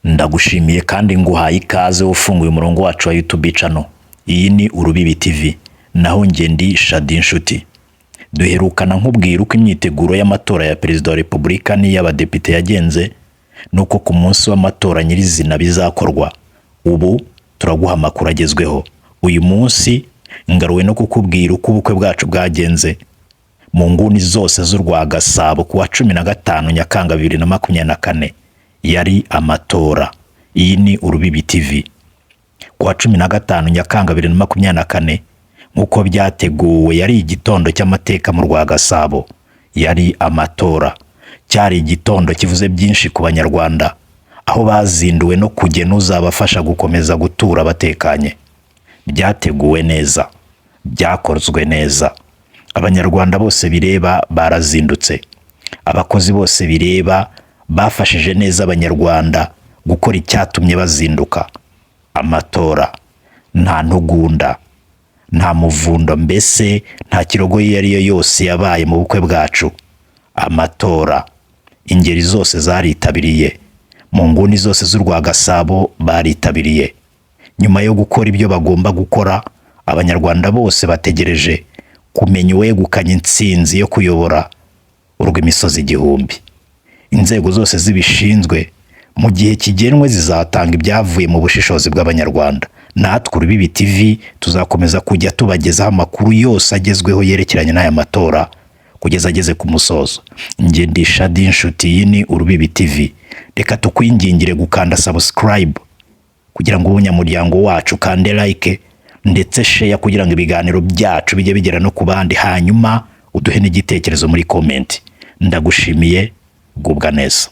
Ndagushimiye kandi nguhaye ikaze ufunguye umurongo wacu wa YouTube channel. Iyi ni Urubibi TV, naho njye ndi Shadi Nshuti. Duherukana nkubwira uko imyiteguro y'amatora ya Perezida wa Repubulika n'iy'abadepite yagenze, nuko ku munsi w'amatora nyirizina bizakorwa. Ubu turaguha amakuru agezweho. Uyu munsi ngaruwe no kukubwira uko ubukwe bwacu bwagenze mu nguni zose z'urwa Gasabo ku wa 15 Nyakanga 2024. Yari amatora. Iyi ni Urubibi TV. Ku wa 15 Nyakanga 2024, nk'uko byateguwe, yari igitondo cy'amateka mu rwa Gasabo. Yari amatora. Cyari igitondo kivuze byinshi ku Banyarwanda, aho bazinduwe no kugena uzabafasha gukomeza gutura batekanye. Byateguwe neza, byakozwe neza. Abanyarwanda bose bireba barazindutse. Abakozi bose bireba bafashije neza Abanyarwanda gukora icyatumye bazinduka. Amatora nta ntugunda, nta muvundo, mbese nta kirogo iyo ari yo yose yabaye mu bukwe bwacu. Amatora ingeri zose zaritabiriye, mu nguni zose z'urwa Gasabo baritabiriye. Nyuma yo gukora ibyo bagomba gukora, Abanyarwanda bose bategereje kumenya uwegukanye intsinzi yo kuyobora urw'imisozi igihumbi. Inzego zose zibishinzwe mu gihe kigenwe zizatanga ibyavuye mu bushishozi bw'Abanyarwanda. Natwe Urubibi TV tuzakomeza kujya tubagezaho amakuru yose agezweho yerekeranye n'aya matora kugeza ageze ku musozo. Njye ndi Shadi Nshuti, iyi ni Urubibi TV. Reka tukwingingire gukanda subscribe kugira ngo ube umunyamuryango wacu, kande like ndetse share kugira ngo ibiganiro byacu bijye bigera no ku bandi, hanyuma uduhe n'igitekerezo muri comment. Ndagushimiye, gubwa neza.